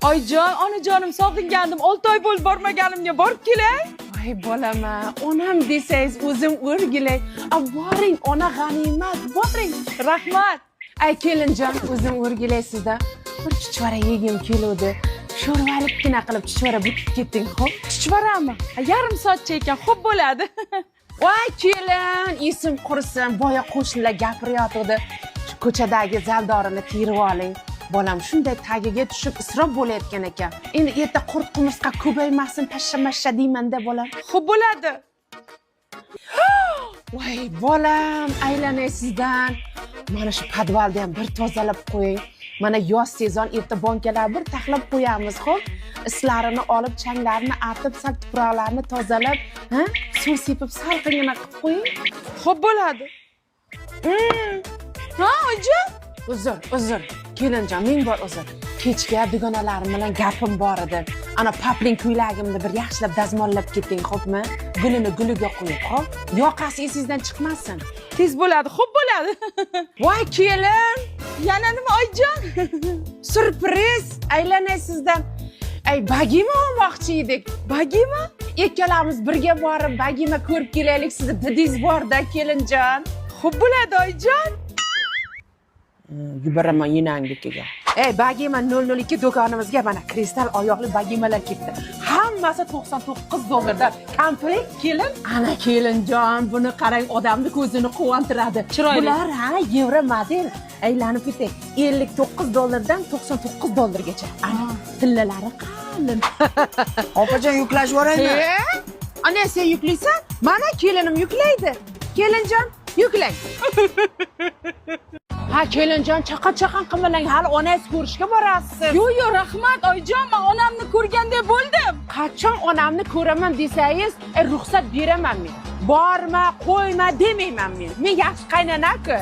Oyijon, onajonim, sog'ingandim. 6 oy bo'ldi bormaganimga, borib kelay. Voy bolama, onam desangiz o'zim o'rgilay. A, boring, ona g'animat, boring. Rahmat. Ay kelinjon, o'zim o'rgilay sizdan. Bir chuchvara yegim keluvdi. Sho'rvalikgina qilib chuchvara bukib ketding, xo'p? Chuchvarami? Ha, yarim soatcha ekan, xo'p bo'ladi. Voy kelin, esim qursin, boya qo'shnilar gapirayotgandi. Shu ko'chadagi zaldorini terib oling. Bolam shunday tagiga tushib isrof bo'layotgan ekan. Endi erta qurt qumursqa ko'paymasin, pashsha mashsha deymanda bolam. Xo'p bo'ladi. Voy bolam, aylanay sizdan. Mana shu podvalni ham bir tozalab qo'ying. Mana yoz sezon, erta bonkalar bir taxlab qo'yamiz, xo'p? Islarini olib, changlarini artib, sal tuproqlarni tozalab, ha? Suv sepib salqingina qilib qo'ying. Xo'p bo'ladi. Ha, oyijon? Uzr, uzr. Kelinjon, ming bor uzr. Kechga dugonalarim bilan gapim bor edi. Ana poplin ko'ylagimni bir yaxshilab dazmollab keting, xo'pmi? Gulini guliga qo'yib, xo'p? Yoqasi esingizdan chiqmasin. Tez bo'ladi, xo'p bo'ladi. Voy kelin, Yana nima, oyijon? Syurpriz, aylanay sizdan. Ay, bagima olmoqchi edik. Bagima? Ikkalamiz birga borib bagima ko'rib kelaylik, sizni didingiz borda, kelinjon. Xo'p bo'ladi, oyijon. Yubaraman yenangnikiga. Ey, bagima 002 do'konimizga mana kristal oyoqli bagimalar kelibdi. Hammasi 99 dollardan. Komplekt, kelin. Ana kelinjon, buni qarang, odamni ko'zini quvontiradi. Chiroyli. Bular ha, yevro model. Aylanib ketay. 59 dollardan 99 dollargacha. Ana tillalari qalin. Opajon, yuklashib yuboraymi? E? Ana sen yuklaysan? Mana kelinim yuklaydi. Kelinjon, yuklang. Ha kelinjon, chaqan chaqan qilmalang, hali onangiz ko'rishga borasiz. Yo'q, yo'q, rahmat, oyijon, men onamni ko'rganday bo'ldim. Qachon onamni ko'raman desangiz, ruxsat beraman men. Borma, qo'yma demayman men. Men yaxshi qaynona-ku.